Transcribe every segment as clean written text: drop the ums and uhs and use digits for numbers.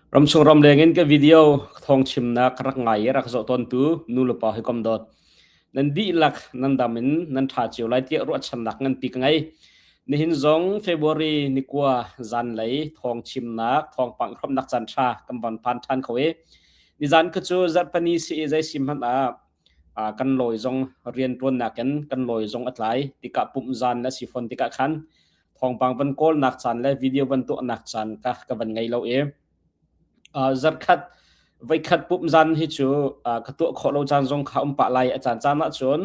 Ramchung ramleng in ka video thawngchimnak ka rak ngai i rak zoh tawntu nulepa hawikom dawt. Nan dihlak nan dam in nan ṭha cio lai tiah ruahchannak nganpi ka ngei. Nihin zong February ni kua zanlei thawngchimnak thawngpang hrawmnak caan ṭha kan von phan ṭhan kho i nizan kha cu zarhpini si i zei si hmanh ah kan lawi zong rianṭuannak in kan lawi zong a tlai tikah pumh zan le si fawn tikah khan thawngpang van kawlnak caan le video van tuahnak caan ka ka van ngei lo i zarkhat voikhat pumh zan hi cu ka tuah khawh lo caan zong kha um pah lai. A caan caan ah cun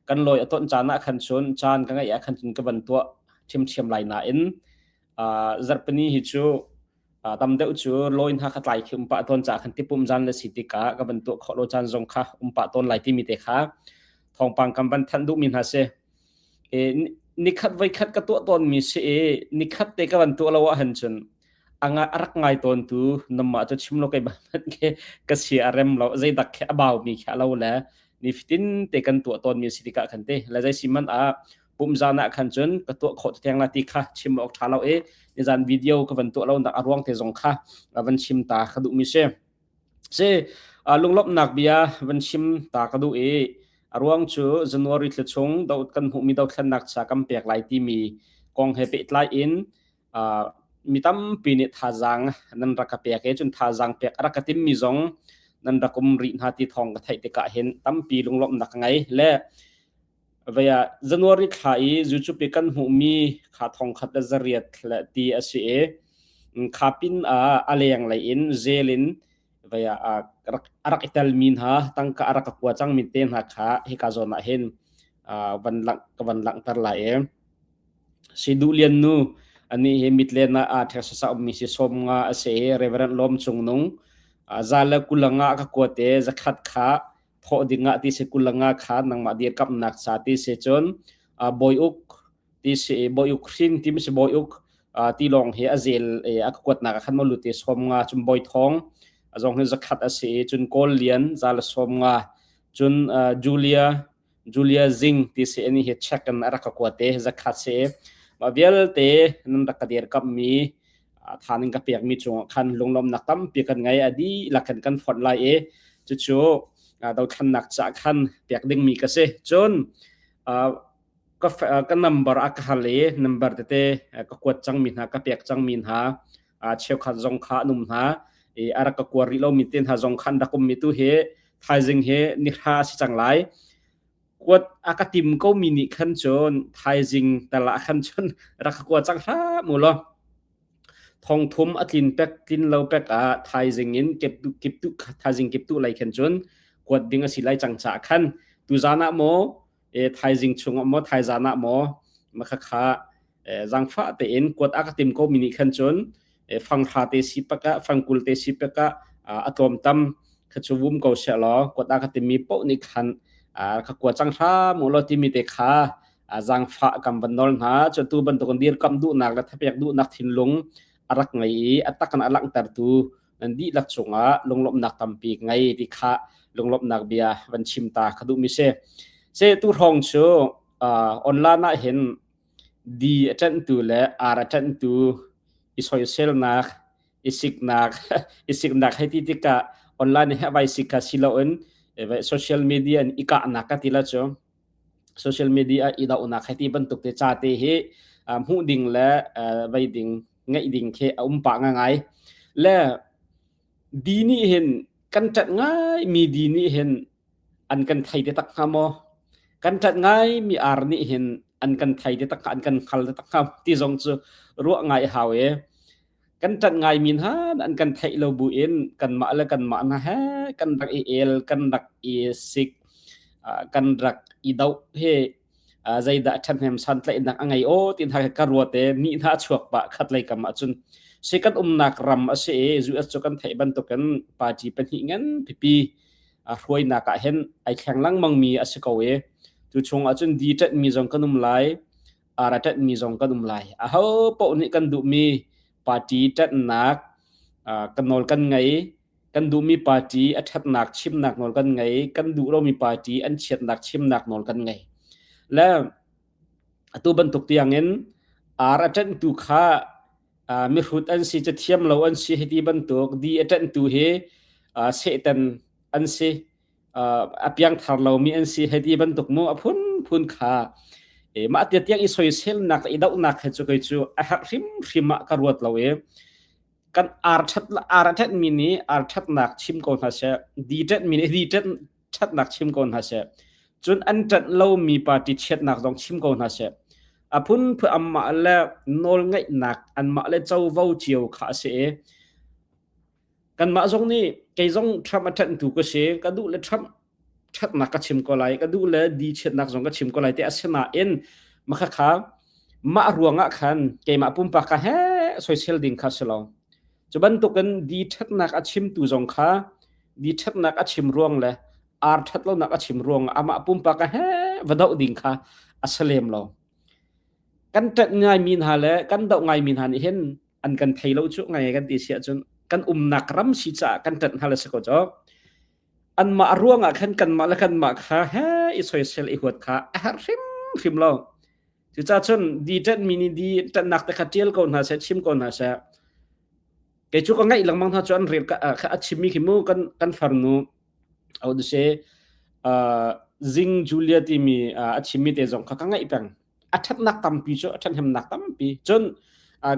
kan lawi a ton caan ah khan cun caan ka ngeih ah khan cun ka van tuah ṭhiamṭhiam lai nain zarhpini hi cu tam deuh cu lawi hna kha tlai khi um pah tawn caah khan tipum zan le si tikah ka van tuah khawh lo caan zong kha um pah tawn lai timi te kha thawngpang kan van thanh duhmi hna si. Nikhat voikhat ka tuah tawnmi si i nikhat te ka van tuah lo ahhin cun a rak ngai tawntu namah cu chim lo kei hmanh khi ka sia a rem lo, zeidak khi a baumi khi a lo le nifatin te kan tuah tawnmi a si tikah khan te le zei si hmanh ah pumzan ah khan cun ka tuah khawh theng la ti kha chim awk ṭha lo i nizan video ka van tuah lo nak a ruang te zong kha van chim ta ka duhmi si. Si lunglawmhnak bia van chim ta ka duh i a ruang cu January thla chung do kan hmuhmi dothlennak ca kan pek lai timi kong he pehtlai in mi tampi nih thazaang nan rak ka pek i cun thazaang pek a rak ka timmi zong nan rak um rih hna ti thawng ka theih tikah hin tampi lunglawmhnak ka ngei le Vei ah January thla i zucupi kan hmuhmi kha thongkhat le zariat le ti a si i kha pin ah a lenglei in zel in vei ah a rak i telmi hna tangka a rak ka kua cangmi te hna kha hika zawn ah hin van langh ka van langhter lai i Si Duh Lian nu anih hi mitlen ah aa ṭhek sasa ummi si 50 a si i Reverend Lawm Cung Nung za le kulanga ka kuat i zakhat kha thawh dingah ti si kulanga kha nangmah dirkamnak ca ti si cun bawi uk ti si bawi uk hrin ti si bawi uk ti lawng hi a zel a ka kuatnak ah khan maw lute 50 cun bawi thong zong hi zakhat a si i cun kawl lian za le 50 cun Julia Julia Zing ti si ani hi check in a rak ka kuat i zakhat si mah vialte nan rak ka dirkammi than in ka pekmi cungah khan lunglawmnak tampi kan ngei. A dihlak in kan fonh lai i cucu dothlannak caah khan pek dingmi ka si. Cun ka ka number a ka hal i number tete ka kuat cangmi hna, ka pek cangmi hna cheukhat zong kha an um hna i a rak ka kuar rih lomi te hna zong kha an rak ummi tu hi thaizing hi nihra a si cang lai. Kuat a ka tim komi nih khan cun thaizing tal ah khan cun rak ka kua cang hlah mu law thong thum a tlin pek tlin lo pek ah thaizing in kip kip tu thaizing kip tu lei khan cun kuat ding a si lai cang caah khan tuzan ah maw e thaizing chung ah maw thaizan ah maw makha kha zangfah tein kuat a ka tim ko mi nih khan cun fanghra te si pakah fangkul te si pakah a tlawm tam kha chu vum ko sia law kuat a ka timmi poh nih khan ka kua cang hram u law timi te kha zangfah kam van nawl hna. Cu tu bantuk dirkamh duhnak le thapek duhnak thinlung a rak ngei i a tak in a langhtertu nan dihlak cungah lunglawmhnak tampi ngei ti kha lunglawmhnak bia van chim ta ka duhmi si. Se tu hrawng cu online ah hin di a ṭanhtu le ar a ṭanhtu i soiselnak, i siknak, i siknak hei ti tikah online he vai sik kha si loin social media in i kahnak ka ti la cu social media i dohnak hei ti bantuk te ca te hi hmuh ding le vei ding ngeih ding khi a um pah ngai. Le di nih hin kan ṭanh ngai mi di nih hin an kan thei te tak hnga maw? Kan ṭanh ngai mi ar nih hin an kan thei te tak an kan hngal te tak hnga ti zong cu ruah ngai hau e. Kan ṭanh ngai mi hna an kan theih lo bu in kanmah le kanmah hna he kan rak i el, kan rak i sik, kan rak i doh hi zeidah ṭhahnem santlaihnak a ngei aw ti hna ka ruat e ni hna chuak pah khat lei kam ahcun si kan umnak ram a si i US cu kan theih bantukin party pahnih ngan pipi hruainak ah hin ai thleng lengmang mi a si ko i tu chung ahcun di ṭanh mi zong kan um lai, ara ṭanh mi zong kan um lai. Aho paoh nih kan duhmi party ṭanhnak kan nawl kan ngei. Kan duhmi party a ṭhatnak chimnak nawl kan ngei, kan duh lomi party an chiatnak chimnak nawl kan ngei. Le atu bantuk tiangin ar a ṭanhtu kha. Mihrut an si, cathiam lo an si hiti bantuk di a ṭanhtu hi Satan an si. A piangthar lomi an si hei ti bantuk mu a phunphun kha mah tia tiang i soiselnak le i dohnak he cu kei cu a herh hrimhrim ah ka ruat lo i kan ar ṭhat ar a ṭhatmi nih ar ṭhatnak chim ko hna seh, di ṭhatmi nih di ṭhat ṭhatnak chim ko hna seh, cun an ṭanh lomi party chiatnak zong chim ko hna seh. A phunphun anmah le nawlngeihnak anmah le covo cio kha a si i Kanmah zong nih kei zong Trump a ṭanhtu ka si. Ka duh le Trump ṭhatnak ka chim ko lai. Ka duh le di chiatnak zong ka chim ko lai ti asinain mah kha mah ruangah khan keimah pumpak ka he soisel ding kha si lo. Cu bantukin di ṭhatnak a chimtu zong kha di ṭhatnak a chim ruang le ar ṭhat lonak a chim ruang amah pumpak ka he va doh ding kha a si lem lo. Kan ṭanh ngaimi hna le kan doh ngaimi hna nih hin an kan thei lo cu ngai kan ti si ahcun kan umnak ram si caah kan ṭanh hna le si ko cu anmah ruangah khan kanmah le kanmah kha he i soisel i huat kha a herh hrimhrim lo. Cucaah cun di ṭanhmi nih di ṭanhnak te kha ṭial ko hna seh, chim ko hna seh. Kei cu ka ngaih lengmang hna cu an rel kha a chimmi khi mu kan kan farnu se Zing Julia timi a chimmi te zong kha ka ngaih peng. A ṭhatnak tampi cu a ṭhathnemnak tampi. Cun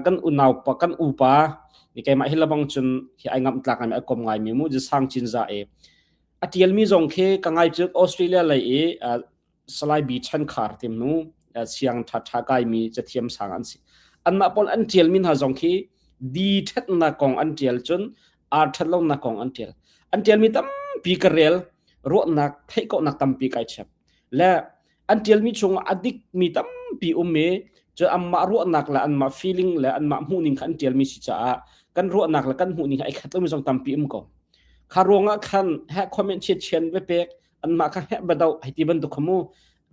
kan unau pa kan upa ni keimah hi lebang cun hi ai ngamh tlak ngai a kom ngaimi mu Sang Cinza e a ṭialmi zong khi ka ngai cu Australia lei i Salai Bi Chan Khar tim nu siang ṭha ṭha kaimi cathiam sang an si. Anmah pawl an ṭialmi hna zong khi di ṭhatnak kong an ṭial cun ar ṭhat lonak kong an ṭial. An ṭialmi tampi ka rel ruahnak theih khawhnak tampi kai chep. Le an ṭialmi chungah a dikmi tampi um i cu anmah ruahnak le anmah feeling le anmah hmuhning kha an ṭialmi si caah kan ruahnak le kan hmuhning kha ai khat lomi zong tampi um ko. Kha ruangah khan he comment chiat chian ve pek anmah kha heh ba doh hei ti bantuk kha mu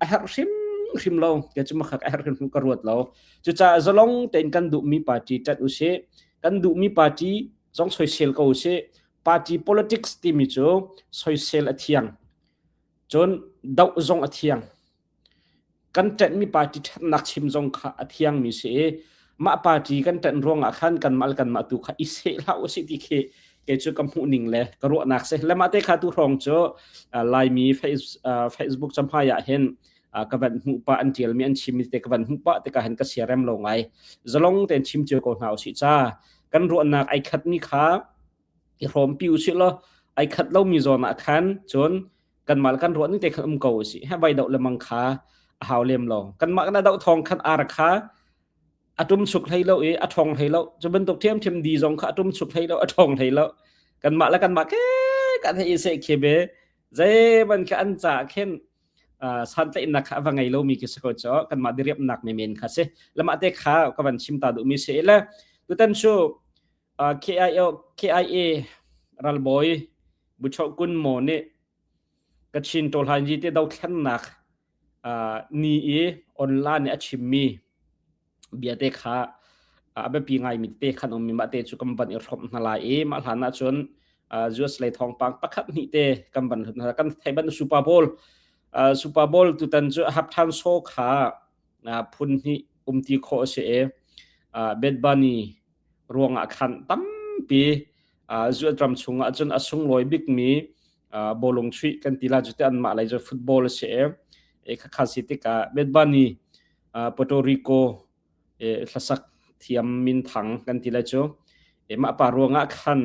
a herh hrimhrim lo ke cu makha a herh hrimhrim ka ruat lo. Cucaah zalong tein kan duhmi party ṭanh usih, kan duhmi party zong soisel ko usih. Party politics timi cu soisel a thiang, cun doh zong a thiang. Kan ṭanhmi party ṭhatnak chim zong kha a thiangmi si i mah party kan ṭanh ruangah khan kanmah le kanmah tu kha i seh hlah usih ti khi kei cu ka hmuhning le ka ruahnak si. Le mah te kha tu hrawng cu Laimi Facebook camhai ah hin ka van hmuh pah an ṭialmi an chimmi te ka van hmuh pah tikah hin ka siarem lo ngai. Zalong tein chim cio ko hna usih ca. Kan ruahnak ai khatmi kha i hrawmpi usih law ai khat lomi zawn ah khan cun kanmah le kan ruah ning te khan um ko usih. He vai doh lemang kha a hau lem lo. Kanmah kan doh thawng khan ar kha a tum chuk hlei lo i a ṭhawng hlei lo. Cu bantuk ṭhiamṭhiam di zong kha a tum chuk hlei lo, a ṭhawng hlei lo. Kanmah le kanmah ke kan hei i seh khi be zeiman kha an ca khin santlaihnak kha a va ngei lomi khi si ko cu kanmah diriamnak men kha si. Lamah te kha ka van chim ta duhmi si le tutan cu KIO, KIA ralbawi Buchoh Kun Maw nih Kachin Tawhlanyi te dothlennak ni i online i a chimmi bia te kha a biapi ngaimi te khan ummi mah te cu kan van i hrawmh hna lai i mah hlan ah cun US lei thawngpang pakhat hnih te kan van hlut hna. Kan theih ban Super Bowl Super Bowl tutan cu halftime show kha phun hnih umti khawh a si i Bad Bunny ruangah khan tampi US ram chungah cun a sunglawi bikmi bawlung chuih kan ti la cu te anmah lei cu football a si i khakha si tikah Bad Bunny Puerto Rico hlasak thiam minthang kan ti lai cu mah pa ruangah khan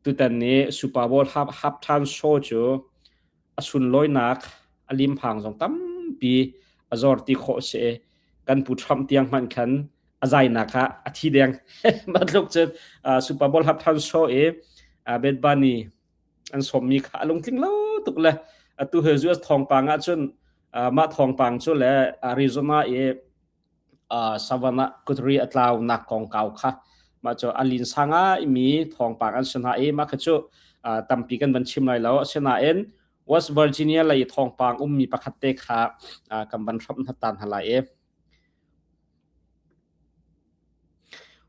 tutan ni Super Bowl halftime show cu a sunlawinak a limphang zong tampi a zor ti khawh si i kan pu Trump tiang hmanh khan a zainak ah a thi deng matluk cun Super Bowl halftime show i Bad Bunny an sawmmi kha a lungtling lo tuk le atu he US thawngpang ah cun mah thawngpang cu le Arizona i Savannah kutri a tlaunak kongkau kha mah cu a linsa ngaimi thawngpang an si hna i mah kha cu tampi kan van chim lai lo. Asinain West Virginia lei thawngpang ummi pakhat te kha kan van hramh hna tan hna lai i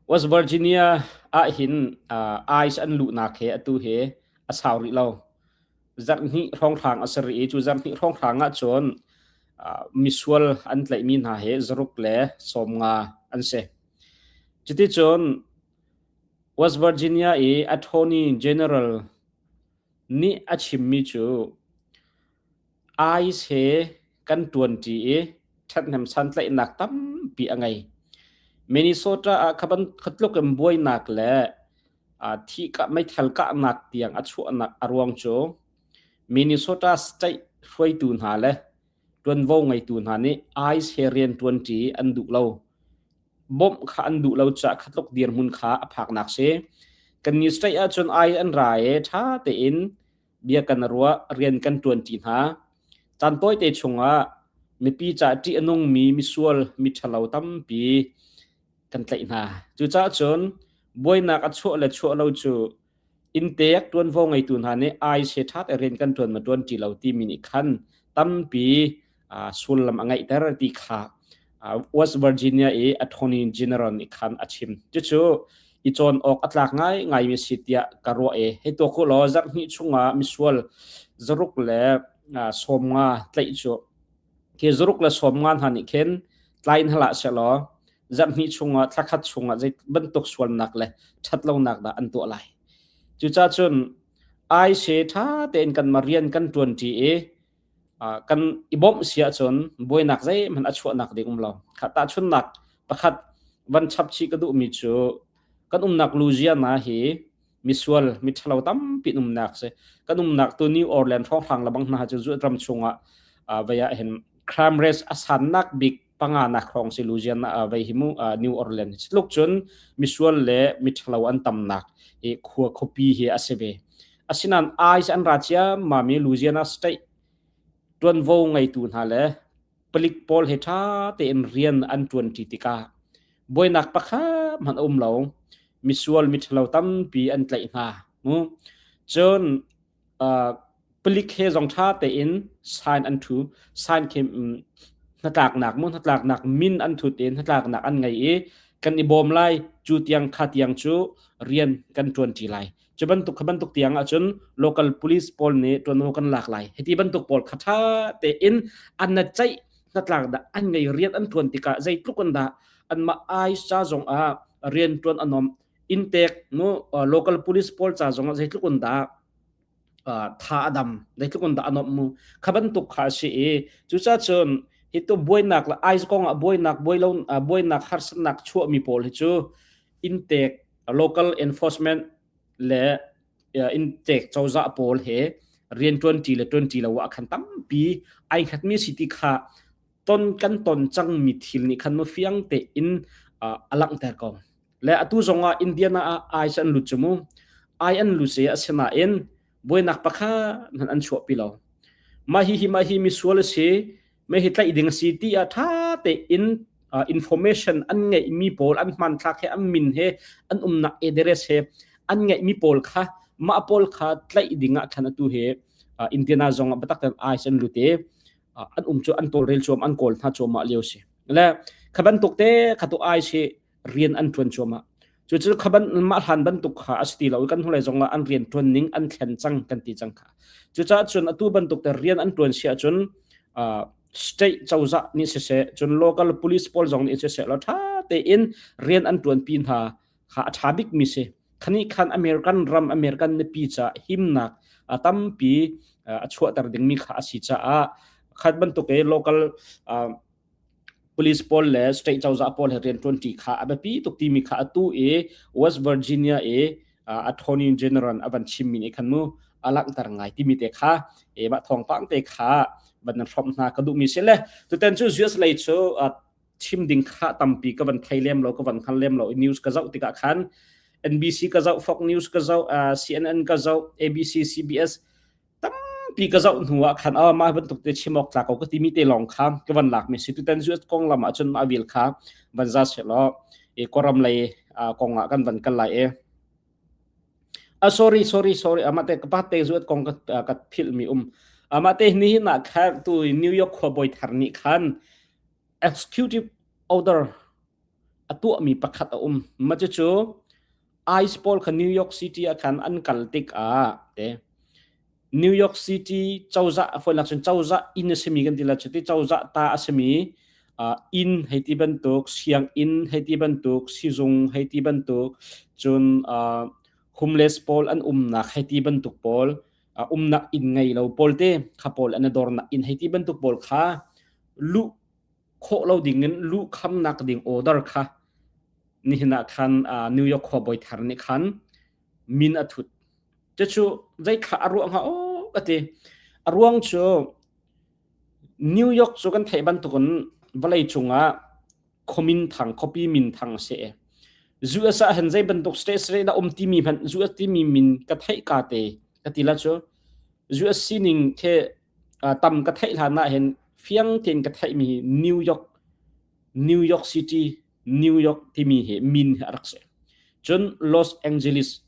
West Virginia ah hin ICE an luhnak he atu he a sau rih lo. Zarhhnih hrawnghrang a si rih i cu zarhhnih hrawnghrang ah cun misual an tlaihmi hna hi zaruk le 50 an si. Cuticun West Virginia i Attorney General nih a chimmi cu ICE he kan ṭuanṭi i ṭhathnem santlaihnak tampi a ngei. Minnesota ah kha tluk in buainak le meithal kahnak tiang a chuahnak a ruang cu Minnesota state hruaitu hna le ṭuanvo ngeitu hna nih ICE he rian ṭuanṭi an duh lo. Bawmh kha an duh lo caah kha tluk dirhmun kha a phaknak si. Kan ni state ahcun ICE an ra i ṭha tein bia kan ruah, rian kan ṭuanṭi hna. Caan tawite chungah mipi caah ṭih a nungmi misual, miṭhalo tampi kan tlaih hna. Cucaah cun buainak a chuah le chuah lo cu inntek ṭuanvo ngeitu hna nih ai she ṭhat i rian kan ṭuan ma ṭuan ṭi lo timi nih khan tampi sullam a ngeihter ti kha West Virginia i Attorney General nih khan a chim. Cucu i cawn awk a tlak ngaingaimi si tiah ka ruah i hei tuak u law zarhhnih chungah misual zaruk le 50 tlaih cu khi zaruk le 50 hna nih khin tlai in hlah sehlaw zarhhnih chungah thlakhat chungah zei bantuk sualnak le ṭhatlonak dah an tuah lai. Cucaah cun ai she ṭha tein kanmah rian kan ṭuanṭi i kan i bawmh si ahcun buainak zeihmanh a chuahnak ding um lo. Kha tahchunhnak pakhat van chap chih ka duhmi cu kan umnak Louisiana hi misual miṭhalo tampi an umnak si. Kan umnak tu New Orleans hrawnghrang lebang hna cu ram chungah vei ah hin crime rate a sannak bik panganak hrawng si Louisiana vei hi mu New Orleans. Tluk cun misual le miṭhalo an tamnak hi khua khuapi hi a si ve. Asinain ICE an ra ciammam i Louisiana State ṭuanvo ngeitu hna le palik pawl he ṭha tein rian an ṭuanṭi tikah buainak pakhat hmanh a um lo. Misual miṭhalo tampi an tlaih hna. Mu. Cun palik he zong ṭha tein sign an ṭhu. Sign khi hnatlaknak mu hnatlaknak min an thut in hnatlaknak an ngei i kan i bawm lai cu tiang kha tiang cu rian kan ṭuanṭi lai. Cu bantuk kha bantuk tiang ahcun local police pawl nih ṭuanvo kan lak lai. Hiti bantuk pawl kha ṭha tein an na ceih hnatlak dah an ngei rian an ṭuan tikah zeitluk in dah anmah ICE ca zong ah rian ṭuan a nom inntek mu local police pawl ca zong ah zeitluk in dah tha a dam zeitluk in dah a nomh mu kha bantuk kha a si i cucaah cun hi tu buainak le ICE kong ah buainak buailo buainak harsatnak chuahmi pawl hi cu inntek local enforcement le inntek cozah pawl he rian ṭuanṭi le ṭuanṭi lo ah khan tampi ai hngatmi si ti kha ton kan ton cangmi thil nih khan mu fiang tein a langhter ko. Le atu zongah Indiana ah ICE an lut cu mu. I an lut se asinain buainak pakhat hmanh an chuahpi lo. Mah hi hi mah hi misual a si, mah hi tlaih ding a si ti ah ṭha tein information an ngeihmi pawl an hmanthlak he an min he an umnak address he an ngeihmi pawl kha mah pawl kha tlaih ding ah khan atu hi Indiana zong ah biatak tein ICE an lut i an um cu an tawlrel cuam an kawl hna cuahmah lio si. Le kha bantuk te kha tu ICE hi rian an ṭuan cuahmah. Cucu kha ban mah hlan bantuk kha a si ti lo i kan hnulei zong ah an rian ṭuan ning an thlen cang kan ti cang kha. Cucaah cun atu bantuk te rian an ṭuan si ahcun state cozah nih siseh cun local police pawl zong nih siseh law ṭha tein rian an ṭuanpi hna kha a ṭha bikmi si. Khani khan American ram American mipi ca himnak tampi a chuahter dingmi kha a si caah khat bantuk i local police pawl le state cozah pawl he rian ṭuanṭi kha a biapi tuk timi kha atu i West Virginia i attorney general a van chimmi nih khan mu a langhter ngai timi te kha e mah thawngpang te kha van nan hrawmh hna ka duhmi si le tutan cu US lei cu chim ding kha tampi ka van thei lem lo ka van hngal lem lo news ka zoh tikah khan NBC ka zoh Fox News ka zoh CNN ka zoh ABC CBS tampi ka zoh hnu ah khan oh mah bantuk te chim awk tlak ko ka timi te lawng kha ka van lak mi si tutan US kong lam ah cun mah vil kha van za se law e koram lei kong ah kan van kal lai e a sorry sorry sorry ama te ka pa te US kong ka ka phil mi um ama te ni na kha tu New York khua boi thar ni khan executive order a tuahmi pakhat a um ma cu cu ICE pawl kha New York City ah khan an kal tikah te New York City cozah a fawinak cun cozah inn a simi kan ti la cuti cozah ta a simi. Inn hei ti bantuk, sianginn hei ti bantuk, sizung hei ti bantuk, cun homeless pawl an umnak hei ti bantuk pawl, umnak inn ngei lo pawl te kha pawl an i dornak inn hei ti bantuk pawl kha luh khawh lo ding in luh khamnak ding order kha nihin ah khan New York khuabawi thar nih khan min a thut. Cucu zei kha a ruah hnga aw ka ti. A ruang cu New York cu kan theih bantukin vawlei cungah khuamin thang, khuapi min thang a si. US ah hin zei bantuk state state dah um timi hmanh US timi min ka theih ka te ka ti la cu US sining khi tam ka theih hlan ah hin fiang tein ka theihmi New York New York City New York timi hi min hi a rak si. Cun Los Angeles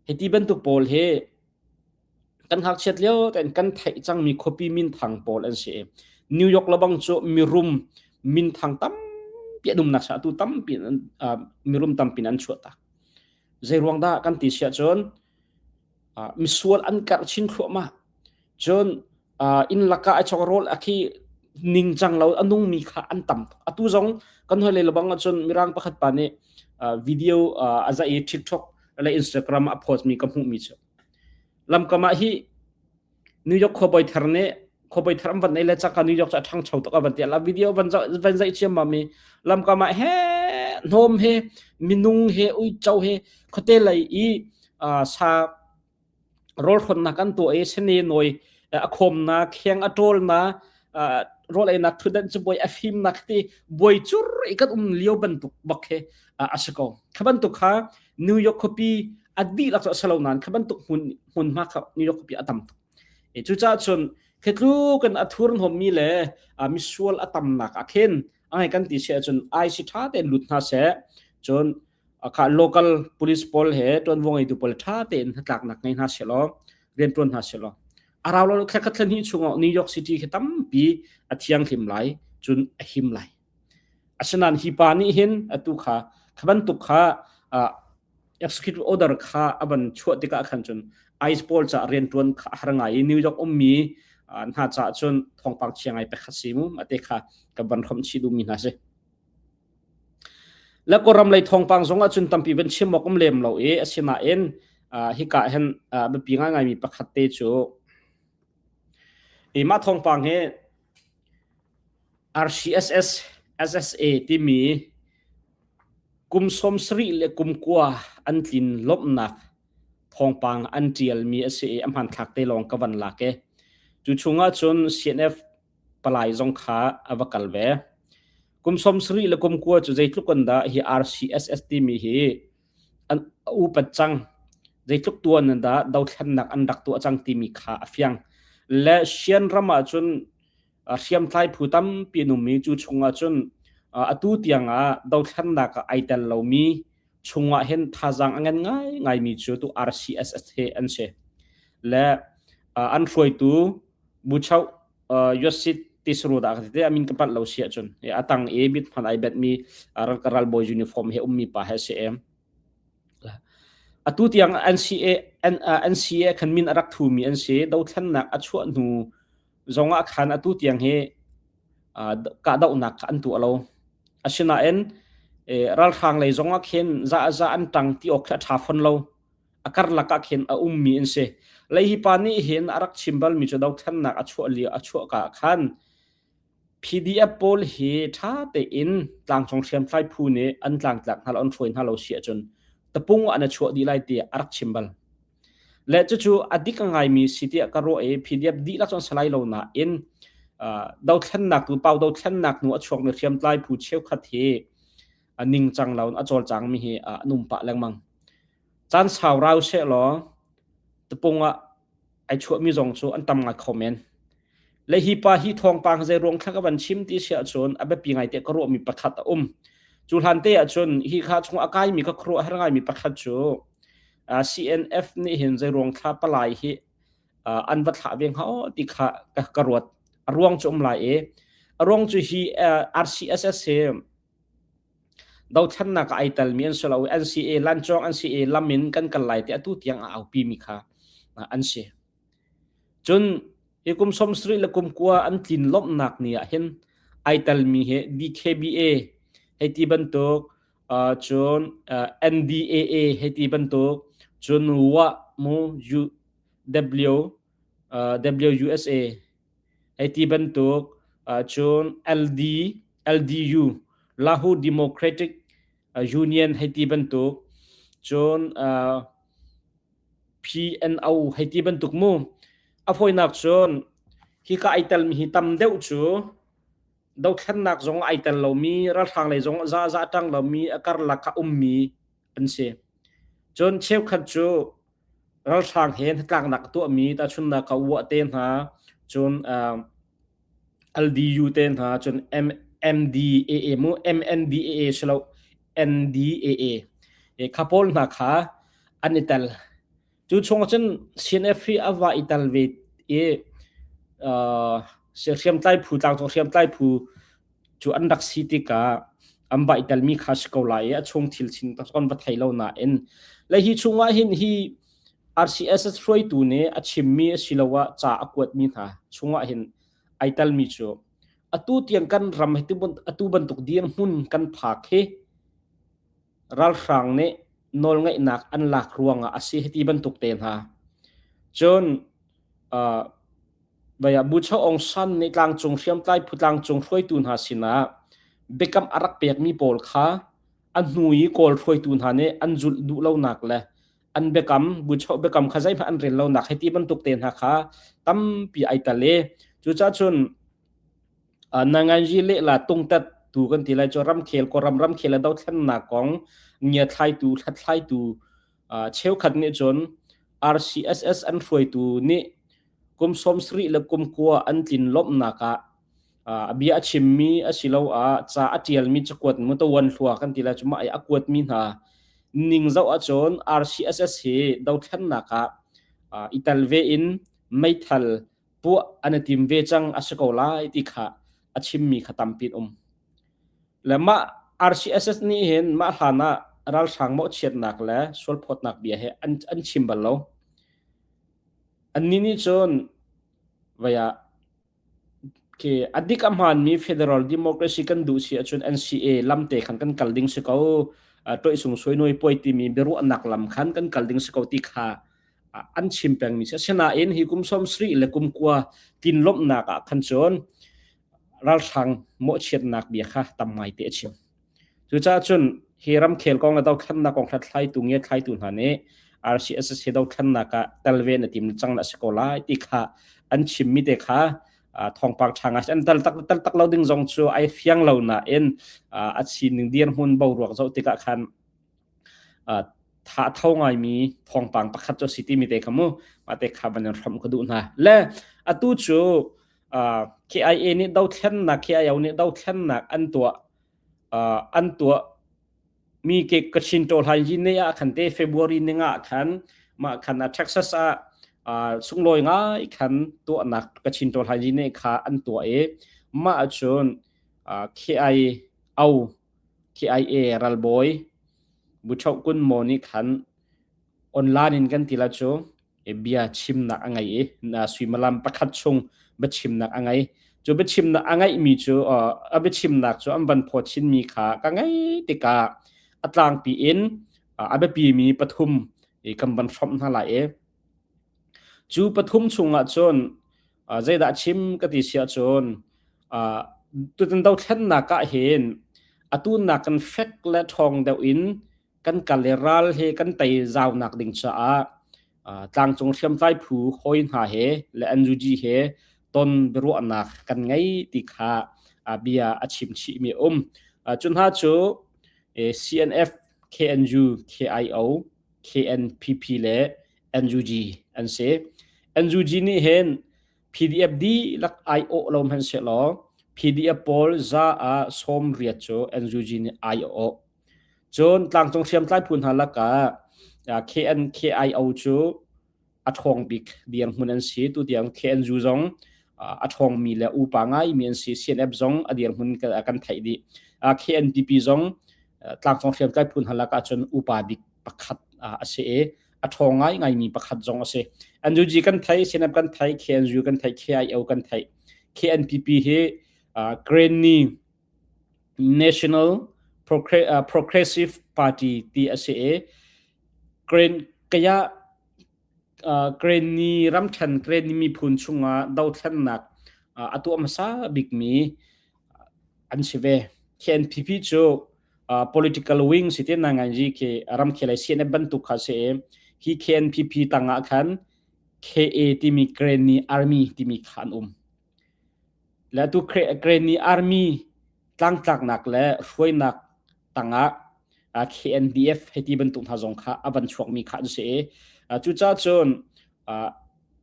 hiti bantuk pawl hi kan ngakchiat lio tein kan theih cangmi khuapi minthang pawl an si. New York lebang cu mirum minthang tampi an umnak atu tampi mirum tampi an chuah tak. Zei ruang dah kan ti siah cun misual an karh chin thluahmah. Cun inn lakah ai chok rawl a khi ningcang lo a nungmi kha an tam tuk. Atu zong kan hoi lei lebang ahcun mirang pakhat pa nih video a zaih i TikTok le Instagram a post mi ka hmuhmi cu lamkam ah hi New York khuabawi thar nih khuabawi thar an van nei le cangka New York cu a ṭhangcho tuk a van ti la video van van zaih ciammam i lamkam ah he hnawm he minung he uico he khuate lei i sa rawlhrawnnak an tuah i sene nawi a khawmnak kheng a ṭawlnak rawl einak ṭhutdan cu buai a fimnak ti buai cur i kan um lio bantuk bak he a si ko kha bantuk kha New York khuapi a dihlak cu a si lo nain kha bantuk hmun hmunhma kha New York khuapi a tam tuk. E cucaah cun khitlu kan a thurhnawmmi le misual a tamnak ah khin angai kan ti si ahcun IC ṭha tein lut hna seh cun kha local police pawl he ṭuanvo ngeitu pawl ṭha tein hnatlaknak ngei hna seh law rian ṭuan hna seh law a rau lo thla khat thla hnih chungah New York City khi tampi a thianghlim lai cun a him lai. Asinain hi pa nih hin atu kha kha bantuk kha executive order kha a van chuah tikah khan cun ICE pawl caah rianṭuan kha a har ngai i New York ummi hna caah cun thawngpang chia ngai pek kha si mu ate kha ka van hrawmh chih duhmi hna si. Le Kawlram lei thawngpang zong ah cun tampi van chim awk um lem lo i asinain hika hin biapi ngaingaimi pakhat te cu i mah thawngpang hi RCSS SSA timi kum 70 le kum kua an tlin lawmhnak thawngpang an ṭialmi a si i a hmanthlak te lawng ka van lak i cu chungah cun CNF palai zong kha a va kal ve. Kum 70 le kum kua cu zeitluk in dah hi RCSS timi hi an upat cang zeitluk tuan in dah dothlennak an rak tuah cang timi kha a fiang. Le Shan ram ah cun hriamtlai phu tampi an um i cu chungah cun atu tiangah dothlennak ah ai tel lomi chungah hin thazaang a ngan ngaingaimi cu tu RCSS he an si. Le an hruaitu Buchoh Yosit Tisru dah ka ti amin ka palh lo si ahcun a tang i mit hman ai betmi ralbawi uniform he ummi pa he si em. Atu tiang NCA NCA khan min a rak thumi an si dothlennak a chuah hnu zongah khan atu tiang hi kahdohnak kha an tuah lo. Asinain ralhrang lei zongah khin za za an ṭang ti awk khi a ṭha fawn lo. A karlak ah khin a ummi an si. Lei hi pa nih hin a rak chim balmi cu dothlennak a chuah lio a chuah ka ah khan PDF pawl hi ṭha tein tlangcung hriamtlai phu nih an tlangtlak hna lo an hruai hna lo si ahcun tapung ah an i chuah dih lai tiah a rak chim bal. Le cucu a dik a ngaimi si tiah ka ruah i PDF dihlak cu an si lai lo nain dothlennak tu pau dothlennak hnu a chuakmi hriamtlai phu cheukhat hi a ningcang lo in a cawlcangmi hi an um pah lengmang. Caan sau rau sehlaw tapung ah ai chuahmi zong cu an tam ngai kho men. Le hi pa hi thawngpang zei ruang thla ka van chim ti si ahcun a biapi ngai te ka ruahmi pakhat a um. Cu hlan te ahcun hi kha chung a kaimi ka khuaruah har ngaimi pakhat cu CNF nih hin zei ruang thla palai hi an va thlah ve hnga aw ti kha ka ruat. A ruang cu um lai i a ruang cu hi RCSS hi dothlennak ah ai telmi an si lo i NCA lancawng NCA lam in kan kal lai ti atu tiang a aupi mi kha an si. Cun hi kum 70 le kum kua an tlin lawmhnak ni ah hin ai telmi hi DKBA hei ti bantuk cun NDAA hei ti bantuk cun WA mu U W WUSA hei ti bantuk cun LD LDU Lahu Democratic Union hei ti bantuk cun PNO hei ti bantuk mu. A fawinak cun hika ai telmi hi tam deuh cu dothlennak zong ai tel lomi ralhrang lei zong za za ṭang lomi a karlak ah ummi an si. Cun cheukhat cu ralhrang he hnatlaknak a tuahmi tahchunhnak ah Wah te hna cun LDU te hna cun MDAA mu MNDAA si lo NDAA kha pawl hna kha an i tel. Cu chung cun CNF hi a va i tel ve i hriamtlai phu tlangcung hriamtlai phu cu an rak si tikah an va i telmi kha si ko lai i a chung thil chin kan va thei lo nain le hi chungah hin hi RCSS hruaitu nih a chimmi asiloah ca a kuatmi hna chungah hin ai telmi cu atu tiang kan ram hi atu bantuk dirhmun kan phak hi ralhrang nih nawlngeihnak an lak ruangah a si hiti bantuk te hna. Cun uh, Vaya Bucho Aung San nih tlangcung hriamtlai phu tlangcung hruaitu hna sinah biakam a rak pekmi pawl kha a hnu i Kawl hruaitu hna nih an zulh duh lonak le an biakam buchoh biakam kha zeihmanh an rel lonak hei ti bantuk te hna kha tampi ai tel i cucaah cun nanganji lehla tungtat tu kan ti lai cu ramkhel kawlram ramkhel le dothlennak kong ngiathlaitu hlathlaitu cheukhat nih cun RCSS an hruaitu nih kum 70 le kum kua an tlin lawmhnak ah a bia a chimmi asiloah ca a ṭialmi cakuat mutawan hlua kan ti lai cu mah i a kuatmi hna ning zoh ahcun RCSS hi dothlennak ah i tel ve in meithal puah an i tim ve cang a si ko lai ti kha a chimmi kha tampi an um. Le mah RCSS nih hin mah hlan ah ralhrang mawhchiatnak le sualphawtnak bia he an, an chim bal lo. Annih nih cun vei ah Khi a dik a hmaanmi federal democracy kan duh si ahcun NCA lamte khan kan kal ding si ko. Toihsung suainuai puai timi biaruahnak lam khan kan kal ding si ko ti kha an chim pengmi si. Asinain hi kum 70 le kum kua tin lawmhnak ah khan cun ralhrang mawhchiatnak bia kha tam ngaite a chim. Cucaah cun hi ramkhel kong le dothlennak kong hlathlaitu ngiathlaitu hna nih RCSS hi dothlennak ah tel ve na tim cang na si ko lai ti kha an chimmi te kha thawngpang ṭha ngai an tel tak tel tak lo ding zong cu ai fiang lo nain a sining dirhmun boruak zoh tikah khan tha tho ngaimi thawngpang pakhat cu si timi te kha mu mah te kha van in hram ka duh hna le atu cu KIA nih dothlennak KIO nih dothlennak an tuah an tuah mi ke Kachin ṭawlhai yin ne ah khan te February ni nga khan mah khan a Texas ah sunglawi ngai khan tuahnak Kachin ṭawlhai yin ne kha an tuah i mah cun KIO KIA ralbawi Buchoh Kun Maw nih khan online in kan ti la cu bia chimnak a ngei i suimilam pakhat chung biachimnak a ngei. Cu biachimnak a ngeihmi cu a biachimnak cu an van phaw chinmi kha ka ngei tikah a tlangpi in a biapimi pathum kan van hrawmh hna lai i cu pathum chungah cun zeidah chim ka ti si ahcun tutan dothlennak ah hin atu nakin fek le ṭhawng deuh in kan kal i ral he kan tei zaunak ding caah tlangcung hriamtlai phu hawi hna he le NUG he ton biaruahnak kan ngei ti kha bia a chim chihmi a um. Cu hna cu CNF, KNU, KIO, KNPP le NUG an si. NUG nih hin PDF dihlak ai awh lo hmanhsehlaw PDF pawl za ah 80 cu NUG nih ai a awh. Cun tlangcung hriamtlai phu hna lakah KNKIO cu a ṭhawng bik dirhmun an si. Tutiang KNU zong a ṭhawngmi le upa ngaimi an si. CNF zong a dirhmun kan theih dih. KNPP zong tlangcung hriamtlai phu hna lakah cun upa bik pakhat a si i a ṭhawng ngaingaimi pakhat zong a si. NUG kan theih, CNF kan theih, KNU kan theih, KIO kan theih. KNPP hi Karenni National Progressive Party ti a si i Karen Kaya Karenni ramṭhen Karenni miphun chungah dothlennak a tuah hmasa bikmi an si ve. KNPP cu political wing si te nanganji khi ramkhel ai CNF bantuk kha si i hi KNPP tangah khan KA timi Karenni Army timi kha an um. Le atu Karenni Army tlangtlaknak le hruainak tangah KNDF hei ti bantuk hna zong kha a van chuakmi kha an si i cucaah cun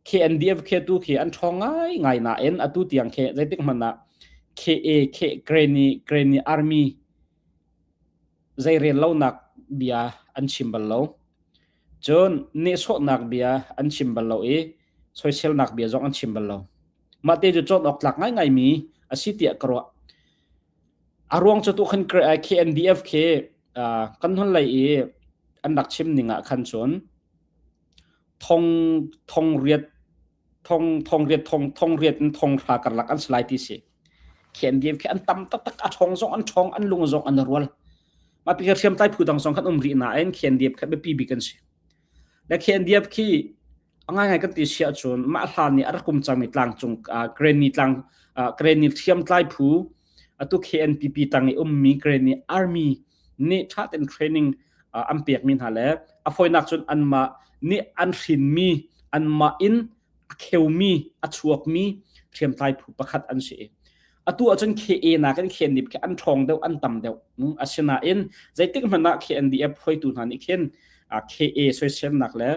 KNDF khi atu khi an ṭhawng ngaingai nain atu tiang khi zeitik hmanh ah KA K Karenni Karenni Army zeirel lonak bia an chim bal lo. Cun nehsawhnak bia an chim bal lo i soiselnak bia zong an chim bal lo. Mah te cu cawn awk tlak ngaingaimi a si tiah ka ruah. A ruang cu tu khan KNDF khi kan hun lei i an rak chim ning ah khan cun thong thong riat thong thong riat thong thong riat in thong hra karlak an si lai ti si. KNDF khi an tam taktak a ṭhawng zong an ṭhawng an lung zong an rual. Mah pi hriamtlai phu dang zong khan um rih nain KNDF kha biapi bik an si. Le KNDF khi a ngaingai kan ti si ahcun mah hlan nih a rak um cangmi tlangcung Karenni tlang Karenni hriamtlai phu atu KNPP tang i ummi Karenni Army nih ṭha tein training an pekmi hna le a fawinak cun anmah nih an hrinmi anmah in a kheumi a chuakmi hriamtlai phu pakhat an si. Atu ahcun KA nakin KNDF khi an ṭhawng deuh an tam deuh. Asinain zeitik hmanh ah KNDF hruaitu hna nih khin KA soiselnak le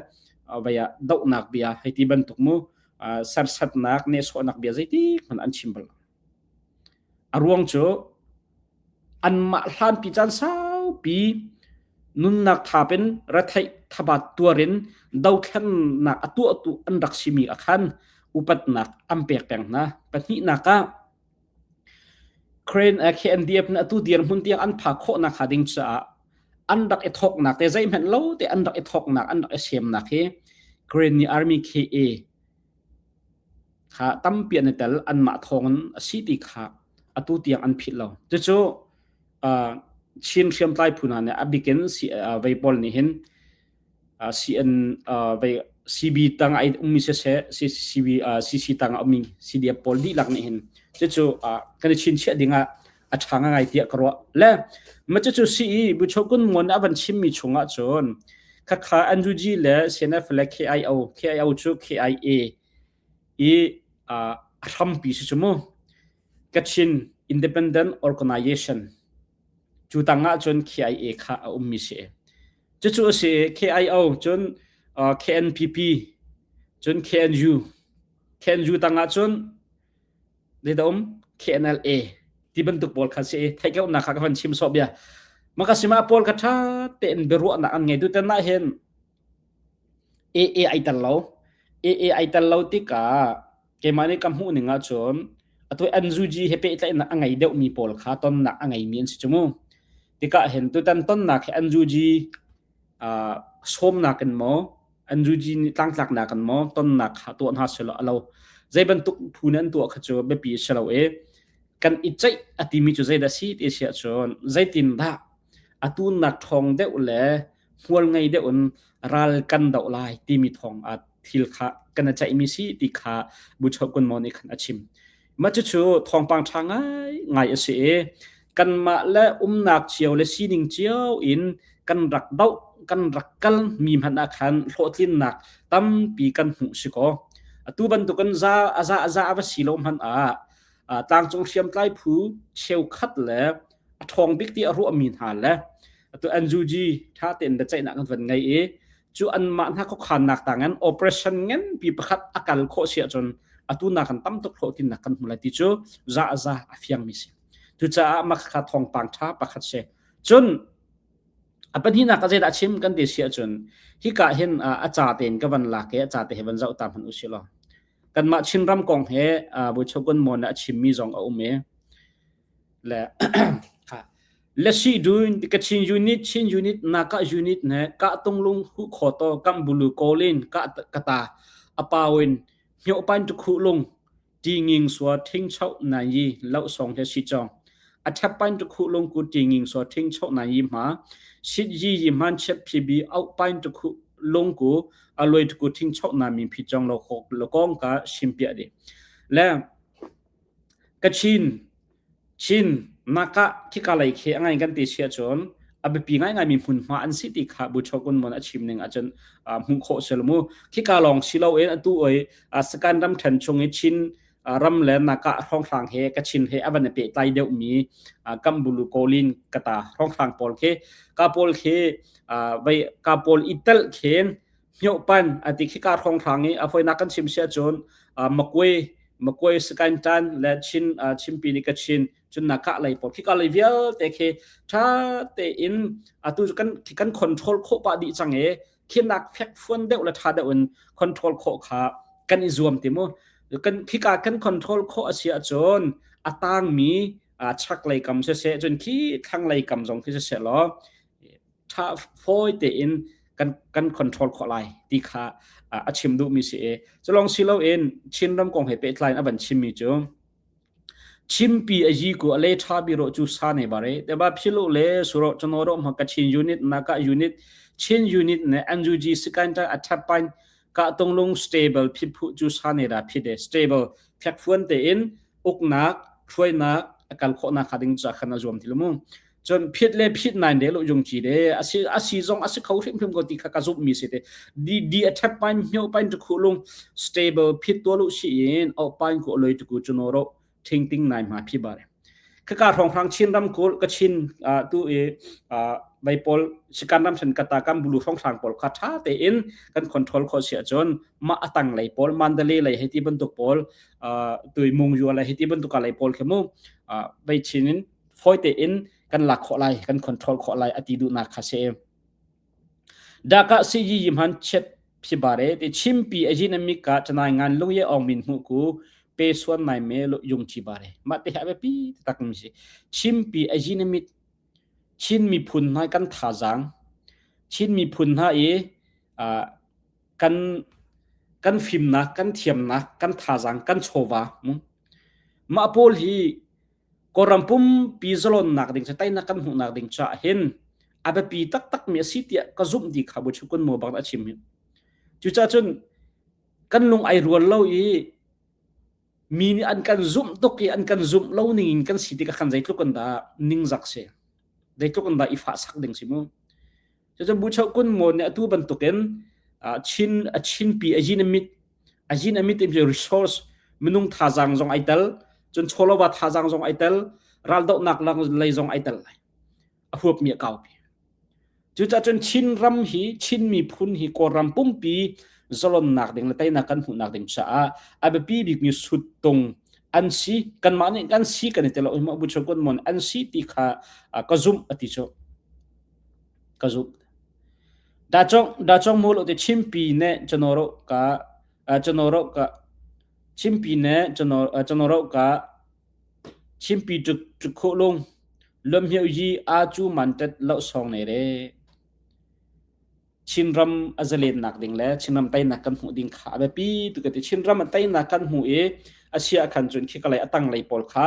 vei ah dohnak bia hei ti bantuk mu sersatnak nehsawhnak bia zeitik hmanh an chim bal lo. A ruang cu anmah hlanpi caan saupi nunnak thap in retheih thabat tuar in dothlennak a tuahtu an rak simi ah khan upatnak an pek peng hna. Pahnihnak ah Crane KNDF nih atu dirhmun tiang an phak khawhnak hnga ding caah an rak i thawknak te zeihmanh lo te an rak i thawknak an rak i semnak hi Karenni Army KA kha tampi an i tel anmah thawngin a si ti kha atu tiang an philh lo. Cucu Chin hriamtlai phu hna nih a bikin vei pawl nih hin CN vei CB tang ai ummi siseh CB CC tang a ummi CDF pawl dihlak nih hin cucu kan i chinchiah ding ah a ṭha ngai tiah ka ruah. Le ma cucu CE Buchokun Mon a van chimmi chungah cun khakha NUG le CNF le KIO KIO cu KIA i a hrampi si cu mu. Kachin Independent Organization cu tangah cun KIA kha a ummi si. Cucu a si KIO cun KNPP cun KNU KNU tangah cun zeidah um KNLA ti bantuk pawl kha si theihkauhnak kha ka van chim sawh bia. Makasima pawl kha ṭha tein biaruahnak an ngei tutan ah hin AA ai tel lo. AA ai tel lo tikah keimah nih ka hmuh ning ahcun atu NUG he pehtlaihnak a ngei deuhmi pawl kha tonnak a ngeimi an si cu mu. Tikah hin tutan tonnak hi NUG sawmnak in maw NUG nih tlangtlaknak in maw tonnak kha tuah hna selaw a lo. Zei bantuk phu nih an tuah kha cu biapi a si lo i kan i ceih a timi cu zeidah si ti si ahcun zeitindah atu nak ṭhawng deuh le hmual ngei deuh in ral kan doh lai timi thawng ah thil kha kan i ceihmi si ti kha Buchoh Kun Maw nih khan a chim. Mah cucu thawngpang ṭha ngai ngai a si i kanmah le umnak cio le sining cio in kan rak doh kan rak kal mi hmanh ah khan hlawhtlinnak tampi kan hmuh si kaw atu bantukin za a za a za a va si lo hmanh ah tlangcung hriamtlai phu cheukhat le a ṭhawng bik ti a ruahmi hna le atu NUG ṭha tein biaceihnak kan van ngei i cu anmah hna khuakhannak tangin operation nganpi pakhat a kal khawh si ahcun atu nak kan tam tuk hlawhtlinnak kan hmu lai ti cu za a za a fiangmi si. Cucaah mah kha thawngpang ṭha pakhat si. Cun a pahnihnak ah zeidah chim kan ti si ahcun hika hin a ca tein ka van lak i a ca te he van zoh ta hmanh u sih law kanmah Chinram kong he Buchokun Mon a chimmi zong a um i le Lasi dun Kachin unit Chin unit Naka unit ne ka tunglung hu khoto kam bulu kolin ka kata apawin hmyo pan tu khu lung Tinging sua thing chau na yi lau song he si chong. A thap pain tu khu lung ku tinging sua thing chau na yi ma. Sit yi yi man chep phi bi au pain tu khu lung ku a loi tu ku thing chau na mi phi chong lo khok lo kong ka sim pia di. Le Kachin Chin naka khika lei khi a ngai kan ti si ahcun a biapi ngaingaimi hmunhma an si ti kha Buchokun mon a chim ning ahcun hmuh khawh si lo mu. Khika lawng si loin atu oi Sakan ramṭhen chung i Chin ram le naka hrawnghrang he Kachin he a van i pehtlai deuhmi Kambulu Kawlin kata hrawnghrang pawl khi ka pawl khi vei ka pawl i telh khin Hmiohpan a ti khika hrawnghrang i a foinak kan chim si ahcun Makwe Makwe Sakaintan le Chin Chimpi nih Kachin cun nakah lei pawl khika lei vialte khi ṭha tein atu kan kan control khawh pah dih cang i khinak fekfuan deuh le ṭha deuh in control khawh kha kan i zuam ti mu kan khika kan control khawh a si ahcun a tangmi chaklei kam siseh cun khi thlanglei kam zong khi siseh law ṭha fawi tein kan kan control khawh lai ti kha a chim duhmi si i culong si loin Chinram kong he pehtlai in a van chimmi cu Chimpi a yi ku a le ṭha bi ro cu sa ne bare te ba philu le suro chano ro ma Kachin unit naka unit Chin unit ne NUG sikan ta athapan ka tonglung stable phiphu cu sa ne da phide stable fekfuan te in uknak hruainak a kal khawhnak kha ding ca khan a zuam ti lu mu cun phit le phit nai de lo jung chi de asi asi zong asi kho hrim hrim ko ti kha ka zumh mi si te di di a thep pain hmyo pain tu khu lung stable phit to lu si in o pain ko loi tu ku chuno ro thing ting nai ma phi bare khaka rong rang chin ram kul ka chin tu e vai pol sikan ram sen kata kam bulu rong rang pol kha tha te in kan control kho sia chon ma atang lei pol mandalay lei heti bantuk pol tui mung yu lei heti bantuk lei pol khemu vai chin in fawi tein kan lak khawh lai kan control khawh lai a ti duhnak kha si. Daka si yi yim han chet phibare ti chimpi a yin ami ka chanai ngan lung ye ong min hmu ku pe suan nai me lo yung chi bare ma te ha pi tak mi si chimpi a yin ami Chin miphun hna kan thazaang Chin miphun hna i kan kan fimnak kan thiamnak kan thazaang kan chawva mah pawl hi Kawlram pumpi zalonnak ding cu teinak kan hmuhnak ding caah hin a biapi taktakmi a si tiah ka zumh ti kha Buchukun maw bak a chim hi. Cucaah cun kan lung ai rual lo i mi nih an kan zumh tuk i an kan zumh lo ning in kan si tikah khan zeitluk in dah ningzak si. Zeitluk in dah i fahsak ding si mu. Cucun Buchokun maw nih atu bantukin Chin a Chinpi a yin a mit a yin a mit in resource minung thazaang zong ai tel cun chawlova thazaang zong ai tel raldohnak lei zong ai tel lai a huapmi a kaupi cucaah cun Chin ram hi Chin miphun hi Kawlram pumpi zalonnak ding le teinak kan hmuhnak ding caah a biapi bikmi suttung an si kanmah nih kan si kan i tel lo Buchokun mon an si ti kha ka zumh a ti cu Ka zumh. Dacong dacong mul te chimpi ne chanoro ka chanoro ka chimpi ne chanoro ka chimpi tuk tuk kho lung lom hiu yi a chu man tet lo song ne re Chinram a zalennak ding le Chinram teinak kan hmuh ding kha a biapi tu ka ti Chinram a teinak kan hmuh i a sia khan cun khi ka lei a tang lei pawl kha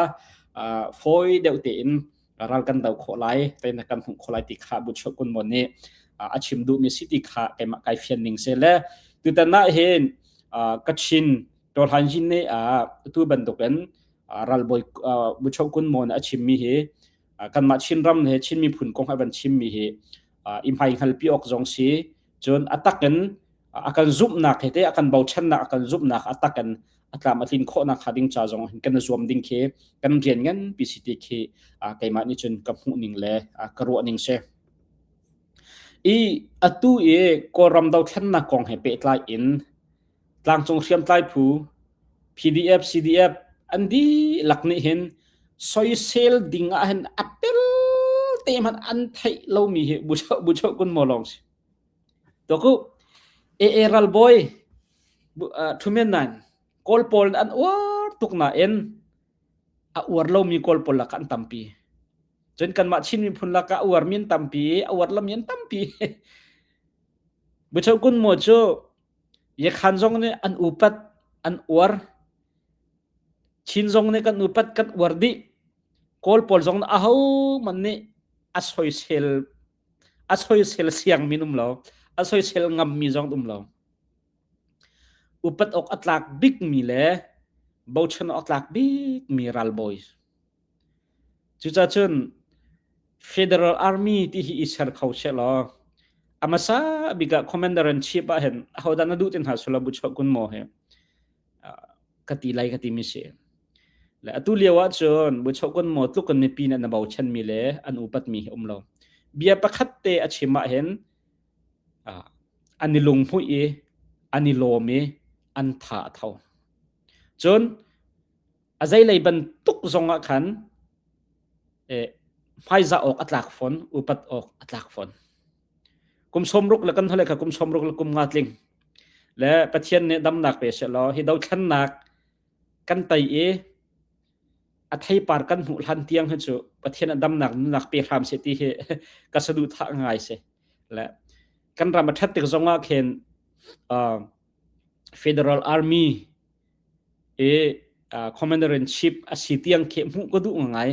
fawi deuh tein ral kan do khawh lai teinak kan hmuh khawh lai ti kha Buchok Kun Mon nih a chim duhmi si ti kha keimah kai fian ning se le tutan ah hin Kachin Tawhlan Jin nih tu bantukin ralbawi Buchok Kun Mon a chimmi hi kanmah Chinram he Chin miphun kong a van chimmi hi i hmai hngalpi awk zong si cun a takin a kan zumhnak he te a kan bochannak a kan zumhnak a takin a tlam a tlin khawhnak hnga ding ca zong hin kan zuam ding khi kan rian nganpi si ti khi keimah nih cun ka hmuh ning le ka ruah ning si. I atu i Kawlram dothlennak kong he pehtlai in tlangcung hriamtlai phu PDF CDF an dihlak nih hin soisel ding ah hin a tel te hmanh an theih lomi hi bucho kun maw lawng si. Toku AA ralbawi Thumen nain Kawl pawl an uar tuk nain a uar lomi Kawl pawl lakah an tampi. Cun kanmah Chin miphun lakah a uarmi an tampi, a uar lomi an tampi. Bucho Kun Maw cu Yekhan zong nih an upat, an uar. Chin zong nih kan upat kan uar dih. Kawl pawl zong nih ahohmanh nih a soisel a soisel siangmi an um lo. A soisel ngammi zong an um lo. Upat awk a tlak bikmi le bochan awk a tlak bikmi ralbawi. Cucacun Federal Army ti hi i ser kho sehlaw a hmasa bik ah Commander in Chief ah hin ahodah na duh ti hna sula bu chuah kun maw hi ka ti lai ka timi si. Le atu lio ah cun bu chuah kun maw tluk in mipi nih an bochanmi le an upatmi hi um lo. Bia pakhat te a chim ah hin an i lunghmuih i an i lawm i an tha a tho. Cun a zeilei bantuk zong ah khan hmaizah awk a tlak fawn, upat awk a tlak fawn. Kum 60 le kan hole kha kum 60 le kum nga tling. Le Pathian nih damnak pe seh law hi dothlennak kan tei i a theipar kan hmuh hlan tiang hi cu Pathian a damnak nunnak pe hram seh ti hi ka saduhthah ngai si. Le kan ram a ṭhat tik zong ah khin uh, Federal Army i commander in chief a si tiang khi hmuh ka duh ngai.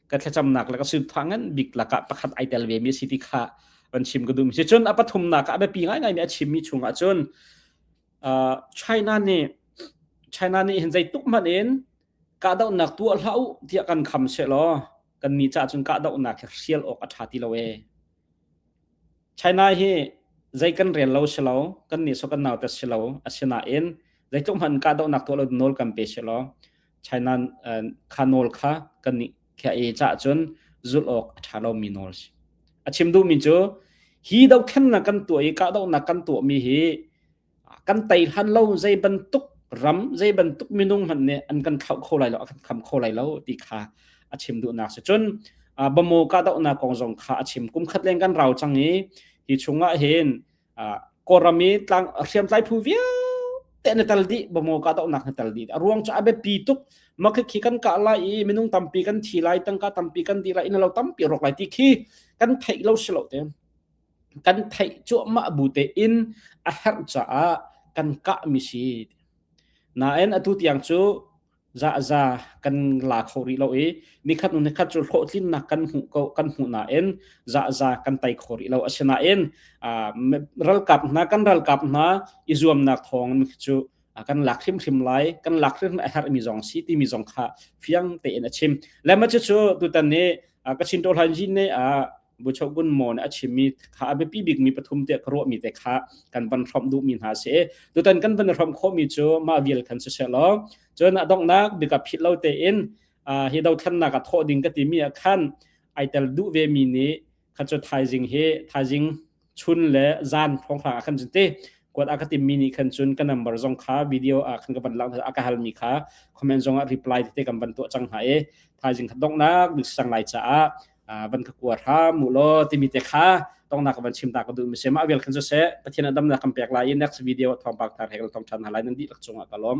Ka thlacamnak le ka sunthwa ngan bik lakah pakhat ai tel ve mi a si ti kha van chim ka duh mi si. Cun a pathumnak ah a biapi ngaingai mi a chim mi chungah cun China nih China nih hin zeituk hmanh in kahdohnak tuah hlah u tiah kan kham sehlaw kan nih caah cun kahdohnak hi hrial awk a ṭha ti lo ee. China hi zei kan rel lo si lo, kan nih so kan nautat si lo, asinain zeitluk hmanh kahdohnak tuah lo nawl kan pe si law China kha nawl kha kan nih khia e caah cun zulh awk a ṭha lomi nawl si. A chim duhmi cu hi dohthlennak kan tuah i kahdohnak kan tuahmi hi kan tei hlan lo zei bantuk ram zei bantuk minung hmanh nih an kan thlauh kho lai lo a kan kham kho lai lo ti kha a chim duhnak si cun bamo kahdohnak kong zong kha a chim kum khat leng kan rau cang i hi chungah hin Kawlram i tlang hriamtlai phu vialte na tel dih bamo kahdohnak na tel dih a ruang cu a biapi tuk makhi khi kan kah lai i minung tampi kan thi lai tangka tampi kan dih lai inn lo tampi rawk lai ti khi kan theih lo si lo te kan theih cuahmah bu tein a herh caah kan kahmi si. Nain atu tiang cu za kan la kho rih lo i nikhat hnu nikhat cu hlawhtlinnak kan hmuh ko kan hmuh nain za za kan tai kho rih lo. Asinain ralkap hna kan ralkap hna i zuamnak thawng cu kan lak hrimhrim lai kan lak hrimhrim a herhmi zong si timi zong kha fiang tein a chim. Le mah cucu tutan ni Kachin Tohlan Jin nih Buchogun Maw nih a chimmi kha a biapi bikmi pathum tiah ka ruahmi te kha kan van hrawmh duhmi hna a si. Tutan kan van hrawmh khawhmi cu mah vial khan siseh law cun a donghnak bik ah philh lo tein hi dothlennak ah thawh ding ka timi ah khan ai tel duh vemi nih kha cu thaizing hi thaizing chun le zan hrawnghrang ah khan cun te kuat a ka timmi nih khan cun ka number zong kha video ah khan ka van lang a ka halmi kha comment zong ah reply tete kan van tuah cang hna i thaizing kha donghnak bik sang lai caah van ka kua hram mu law timi te kha tongnak ka van chim ta ka duh mi se mah vial khan cu se Pathian a damnak kan pek lai i next video thawngpang thar he kan thong than hna lai nan dihlak cungah ka lawm.